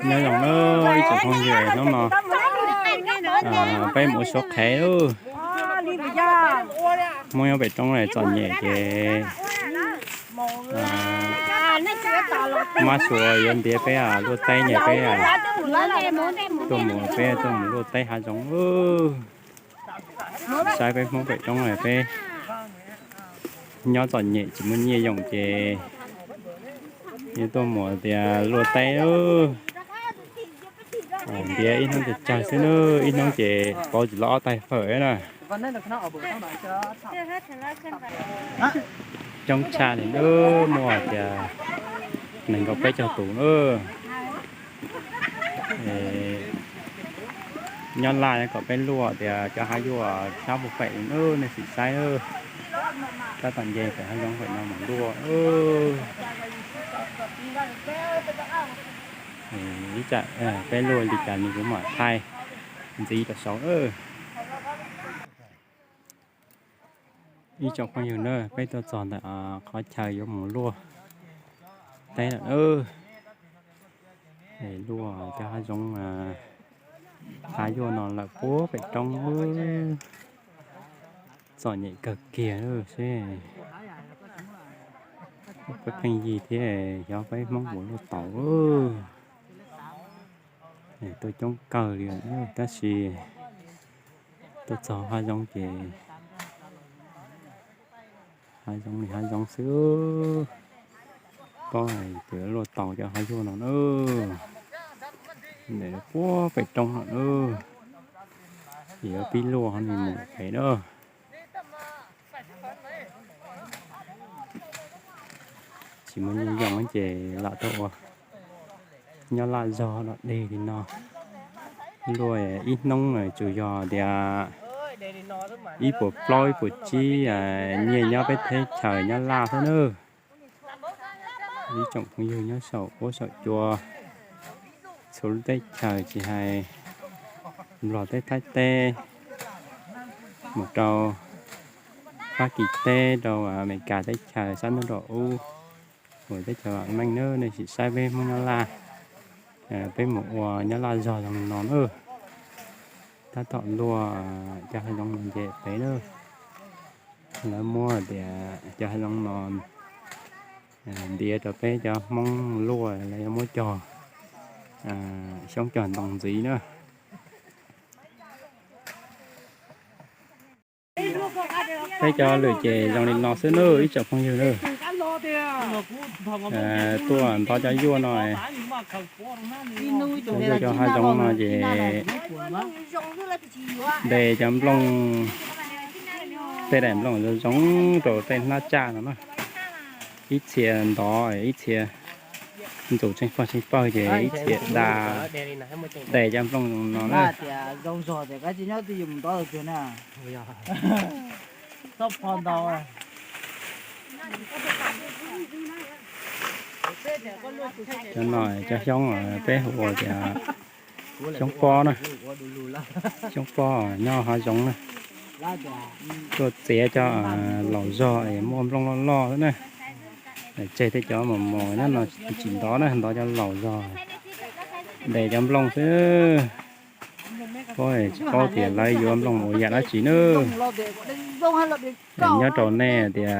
Nyob zoo nawb ib tsoom phooj ywg, hnub no peb mus ua suav qhev lauj. Hmoob nyob pem roob txom nyem ces mab suav yuav ntiav peb luaj teb nyem peb tuaj mus, peb tuaj mus luaj teb hav zoov. Saib peb Hmoob pem roob peb nyob txom nyem tsis muaj nyiaj yoom ces yuav tuaj mus tias luaj teb, ntiav ib hnub ces tsawg xwb na, ib hnub ces pauv tsis tau ob tais fawm na. Coob tshaj li na, muaj tias nees nkaum peb caug tus na. Nyob Laj kom peb luaj tias cov hav yuaj sab puag pem li na, nej sim saib. Tab tom nce pem hav zoov pem no mus luaj. Ib tsam peb luaj li cas nws kuj mam thaij ntxiv rau saud. Ib tsoom phooj ywg na, peb tuaj txog ntawm qhov chaw yuav mus luaj teb lawm. Luaj cov hav zoov, hav yuaj no lawm puag pem roob, txom nyem kawg kiag seb peb pheej yig thiab xyov peb Hmoob puas luaj taus. Tuaj coob kawg li, tab sis tuaj txog hav zoov ces hav zoov li hav zoov xwb. Paub hais tias luaj taus cov hav yuaj no na, puag pem roob no na, ces yuav pib luaj ho mus pem na. Tsis muaj nyiaj yoom ces lam tuaj ua nyob Laj zog los deg li no. Luaj ib hnub tsuas yog tias ib puas plaub ib puas tsib nyiaj nyob peb teb chaws nyob Laj xwb na. Ib tsoom phooj ywg nyob saum huab saum cua txhua lub teb chaws, tsis hais Nplog teb, Thaib teb, mus rau Fab Kis teb, rau Amelikas teb chaws sab ntuj nram ub, uas teb chaws vam meej na, nej sim saib peb Hmoob nyob Laj, peb mus ua nyob Laj zog zoo li no na. Tab tom luaj cov hav zoov no nce pem na. Lawv muab tias cov hav zoov no ntiav rau peb cov Hmoob luaj, lawv yuav muab cog xyoob cog ntoo ntxiv na. Peb cov lwm ces zoo li no xwb na ib tsoom phooj ywg na. Tuaj ntov cov yuaj no, yuaj cov hav zoov no ces de cov nplooj, tej daim nplooj zoo zoo rau tej hnab tsaj no na. Ib txhia ntov, ib txhia ntxus tsheej pawg tsheej pawg ces ib txhia da, de cov nplooj no na. Cov no cov xyoob peb hu ua tias xyoob pob na, xyoob pob nyob hav zoov na. Tuaj txiav cov laus zog es muaj nplooj loj loj xwb na. Tseg tej cov mos mos nyob no tsis ntov na, ntov cov laus zog, de cov nplooj xwb. Paub tsis paub tias lawv yuav nplooj mus ua yam dab tsi na. Nyob rau nej tias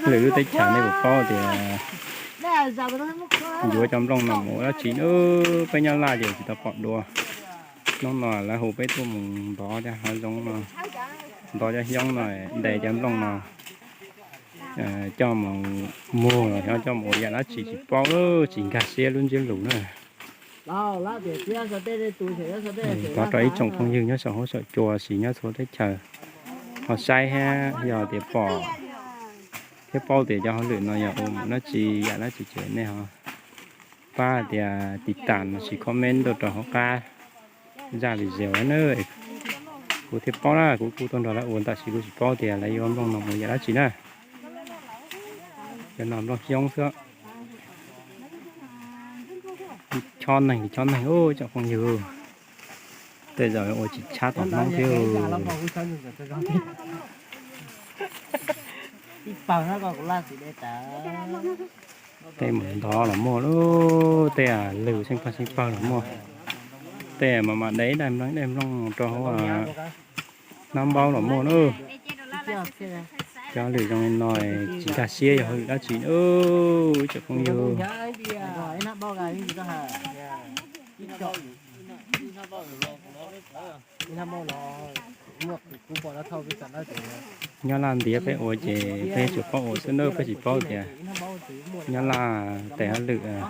lwm lub teb chaws nej puas paub tias yuav cov nplooj no mus ua dab tsi na. Peb nyob Laj ces tsis tau pom dua. Hnub no lawv hu peb tuaj mus ntov cov hav zoov no, ntov cov xyoob no, de cov nplooj no coj mus muag los xyov coj mus ua yam dab tsi tsis paub, tsis nkag siab lub ntsiab lus na. Thov rau ib tsoom phooj ywg nyob saum huab saum cua, tsis nyob txhua teb chaws ho saib thiab, yog tias pom thiab paub tias cov hauj lwm no yog ua mus dab tsi yam dab tsi ces nej ho pab tias tiv tas los sis comment tuaj rau hauv qab zaj video na. Kuv thiaj paub na, kuv kuj tuaj nrog lawv ua tab sis kuv tsis paub tias lawv yuav nplooj no mus yam dab tsi na. Cov no nplooj xyoob xwb. Chob neeg li chob neeg ub tsoom phooj ywg. Tej zaum ua tsis tshab tom Hmoob thiab. Ib pawg no kuv laj tsis de tas. Tej mus ntov los muaj lauj, tej lwm xeeb pawg xeeb pawg los muaj, tej mam mam de daim nplooj daim nplooj rau hauv hnab npaub los muaj lauj. Cov hauj lwm zoo li no tsis nkag siab yog hauj lwm dab tsi lauj, ib tsoom phooj ywg. Nyob Laj ntiav peb ua ces peb tsuas paub ua xwb nawb, peb tsis paub tias nyob Laj tes hauj lwm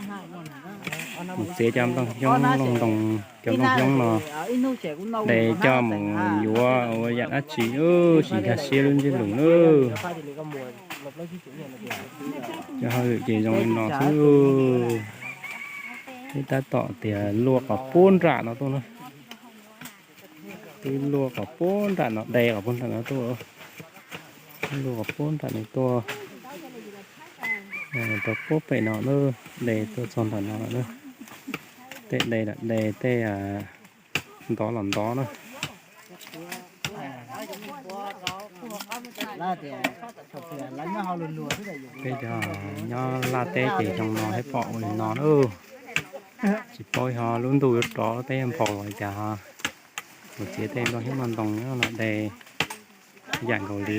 mus txiav cov nplooj xyoob looj ntoo, cov nplooj xyoob no de coj mus yuav ua yam dab tsi, tsis nkag siab lub ntsiab lus nawb. Cov hauj lwm ces zoo li no xwb. Peb tab tom tias luaj qhov puag nram no tuaj na. Twb luaj qhov puag nram no, de qhov puag nram no tuaj. Luaj qhov puag nram no tuaj rau puag pem no na, de tuaj txog nram no lawm na. Tej de los de, tej ntov los ntov na. Peb cov nyob Laj teb ces xyoo no thiaj pom ua li no na. Tsis paub yog lub ntuj yuav rov teb yuav nphau los cas ho mus txiav tej nplooj xyoob nplooj ntoo no de yam nkaus li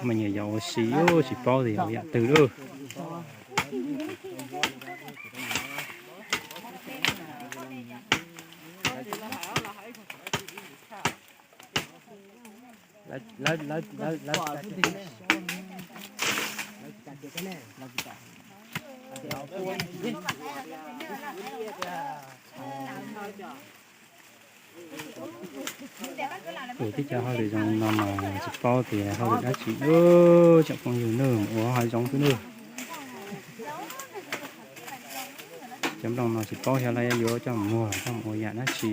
me nyuam yaus ua si, tsis paub tias yog yam twg lauj. Ua teb cov hauj lwm zoo li no mas tsis paub tias hauj lwm dab tsi lauj, tsoom phooj ywg nawb, mus ua hav zoov xwb nawb. Cov nplooj no tsis paub xyov lawv yuav coj mus muag los coj mus ua yam dab tsi.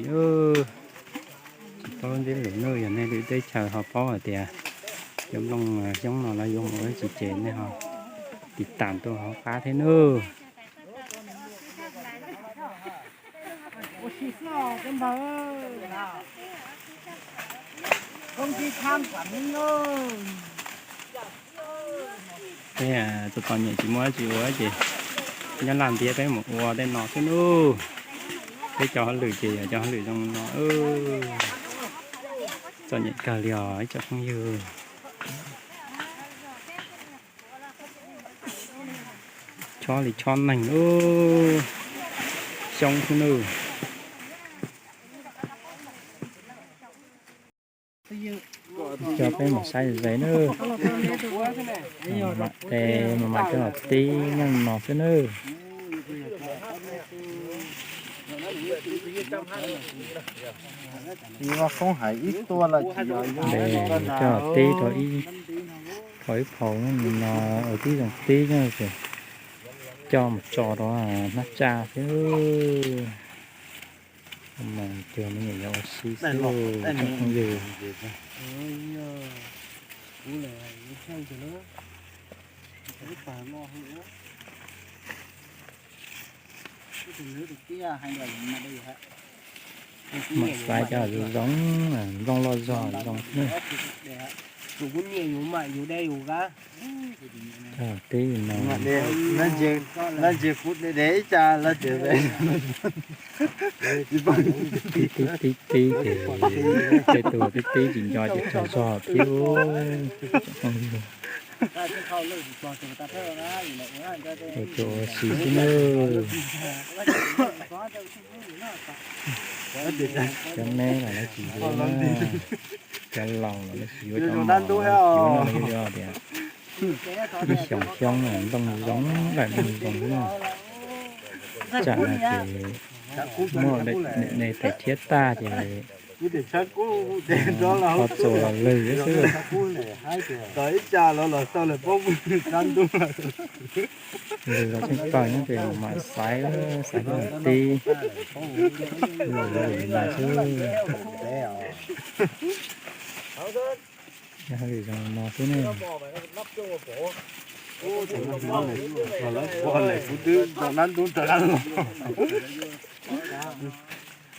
Tsis paub ntiab lus nawb, yog nej lwm teb chaws ho paub hais tias cov nplooj xyoob no lawv yuav mus ua dab tsi ces nej ho tiv tam tuaj hauv qab thiab nawb. Peb txom txom nyem tsis muaj dab tsi ua ces nyob Laj ntiav peb mus ua tej no xwb nawb. Peb cov hauj lwm ces yog cov hauj lwm zoo no. Txom nyem kawg li os ib tsoom phooj ywg. Chob li chob neeg, xyoob xwb nawb. Coj peb mus saib ze nawb. Mam de, mam mam coj los tib nyob no xwb nawb. Vaj Foob hais ib tuaj lawm ces yog de coj los tib rau ib phau ib phau no, ua tib zoo tib nyob ces coj mus tso rau hnab tsaj xwb. Mas cuag me nyuam yaus ua si xwb tsoom phooj ywg. Mam xaiv cov zoo, nplooj loj zog zoo xwb. Tib no, tib tib tib ces tej tus tib tib tsis nco ces tsaug zog thiab. Ua cuag ua si xwb nawb. Cov me los lawv tsis yuav, cov laus los lawv tsis yuav cov mos, yuav no yuav tias ib xyoos xyoob nplooj zoo, daim nplooj zoo na. Tsam no ces muaj de tes thiab tag ces ho txuas los lwg xwb. Lwg los tseem tawg nyob ces mam xaiv, xaiv coj mus tib, lwg li no xwb. Yog hauj lwm zoo no xwb ne.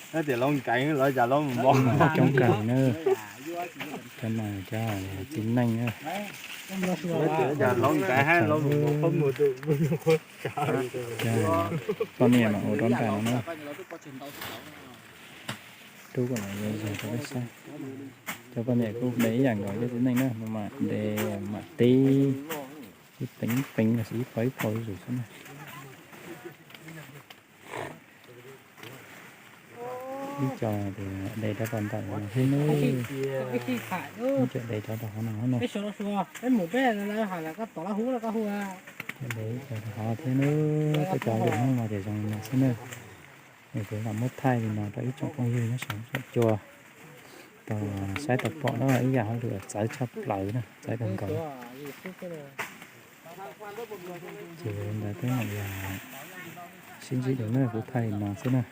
Lawv tias lov nkees lawv cas lov mos coob kawg na. Cov no cov txiv neej na. Poj niam mas ua rov nram no na. Rub kom lawv zoo rau peb saib. Cov poj niam kuj de ib yam nkaus cov txiv neej na, mam de mam tib, ib peev peev los sis ib phau ib phau zuj zus xwb na. Ib co tias de rov rau ntawm no thiab na. Ib co de rov rau hauv no na. Ib co de ib co rau hauv thiab na. Tej cov yog hnub no ces zoo li no xwb na. Es kuv lam muab thaij li no rau ib tsoom phooj ywg nyob saum huab saum cua tau saib tau pom na, ib yam hauj lwm txawv tshaj plaws na, txawv kawg nkaus. Ces li ntawd peb mam li sib ntsib dua na, kuv thaij li no xwb na.